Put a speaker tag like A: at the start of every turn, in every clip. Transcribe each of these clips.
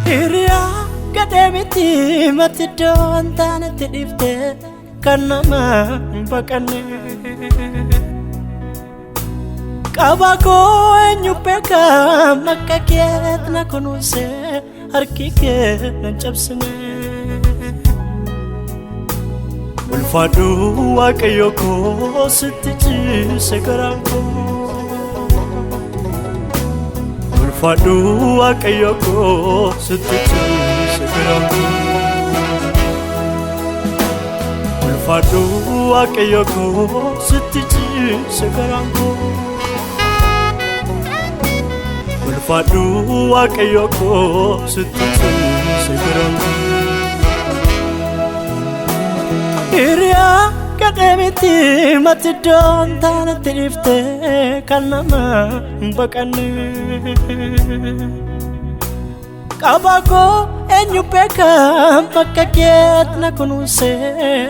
A: Hiriyaa gadhee miti mati iddoon taanetti dhiiftee kan nama hin baqanne. Qaba koo eenyu beeka akka keet na kunuunsee harki kee nan cabsine. Ulfaadhu Waaqayyo koo sitti ciise garaan koo. Ulfaadhu Waaqayyo koo sitti ciise garaan koo. Ulfaadhu Waaqayyo koo sitti ciise garaan koo. Ulfaadhu Waaqayyo koo sitti ciise garaan koo. Hiriyaa gadhee miti mati iddoon taanetti dhiiftee kan nama hin baqanne. Qaba koo eenyu beeka bakka keet na kunuunsee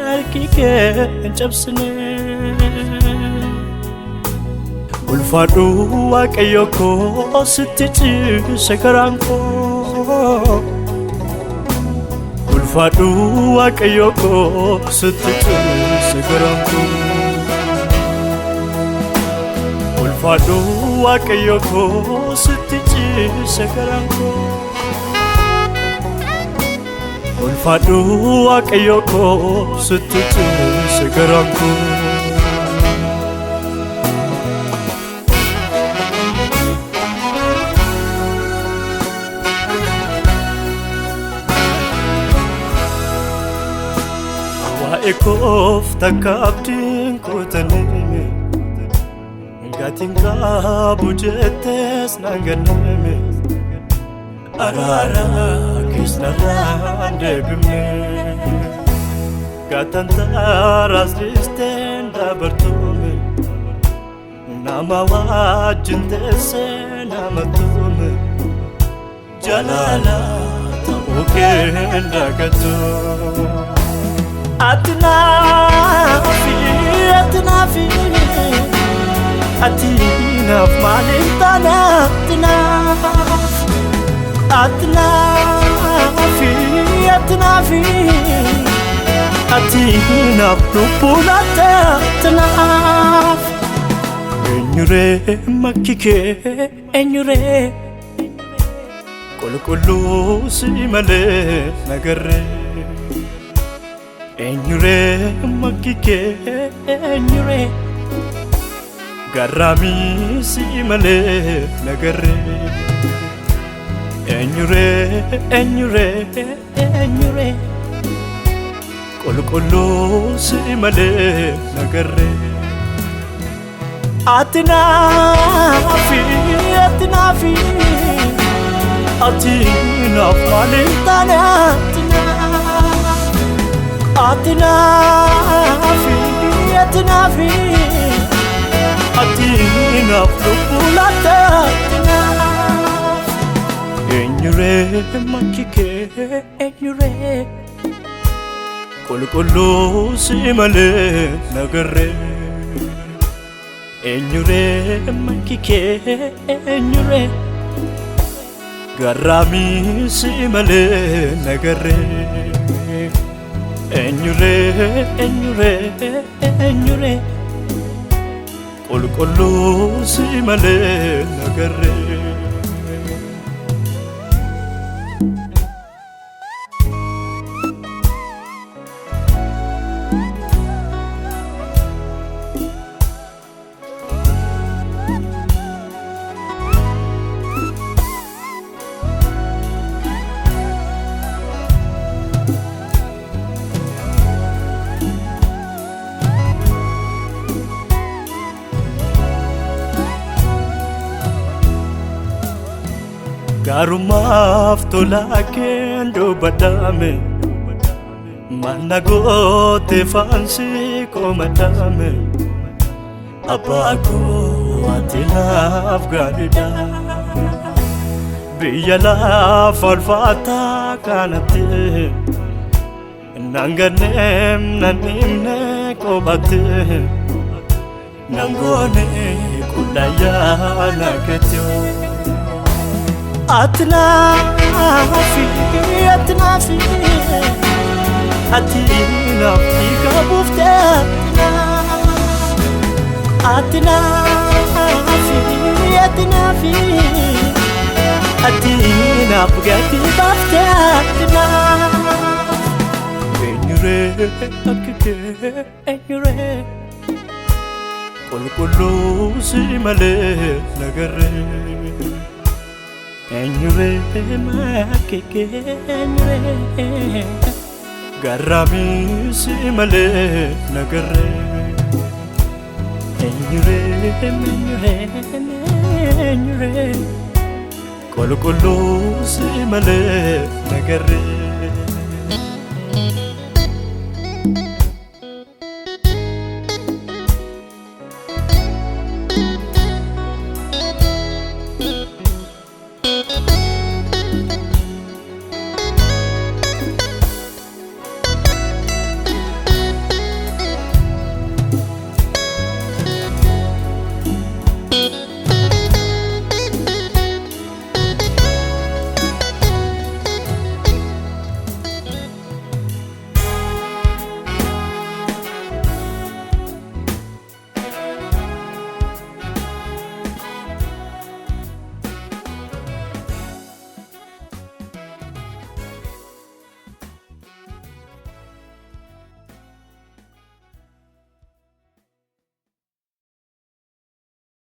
A: harki kee hin cabsine. Ulfaadhu Waaqayyo koo sitti ciise garaan koo. Ulfaadhu Waaqayyo koo sitti ciise garaan koo. Ulfaadhu Waaqayyo koo sitti ciise garaan koo. Ulfaadhu Waaqayyo koo sitti ciise garaan koo. Waa'ee koof takka abdiin kutanime gatiin qabu jettees naan ganname araara kees narraan deebifne gatan taaraas dhiisteen dabartume nama wajjin teessee nama tume jalaala ta'uu kee hin dagatu. Ati naafi, ati naafi, ati naaf maaliif taana ati naaf. Ati naafi, ati naafi, ati naaf lubbuu laatte ati naaf. Eenyuree makki kee eenyuree qulqulluu si malee nagarree. Eenyuree makki kee eenyuree garraamii si malee nagarree. Eenyuree eenyuree eenyuree qulqulluu si malee nagarree. Ati naafi ati naafi ati naaf maaliif taane ati naaf. Ati naafi ati naafi ati naaf lubbuu laatte ati naaf. Eenyuree makki kee eenyuree qulqulluu si malee nagarree. Eenyuree makki kee eenyuree garraamii si malee nagarree. Eenyuree eenyuree eenyuree qulqulluu si malee nagarree. Gaarummaaf tolaa keen dubbadhame Manna goote faansi komadame abbaa koo ati naaf gaariidha. Biyya lafa ulfaataa kanatti nan ganneem nan dhiibne qobatte nan goone qullayyaa nagetti. Ati naafi, ati naafi, ati naaf dhiiga buufte. Ati naafi, ati naafi, ati naaf gatii baafte, ati naaf. Eenyuree akka kee, eenyuree qulqulluu si malee nagarree? Eenyuree akka kee, eenyuree garraamii si malee nagarree? Eenyuree, eenyuree, eenyuree qulqulluu si malee nagarree?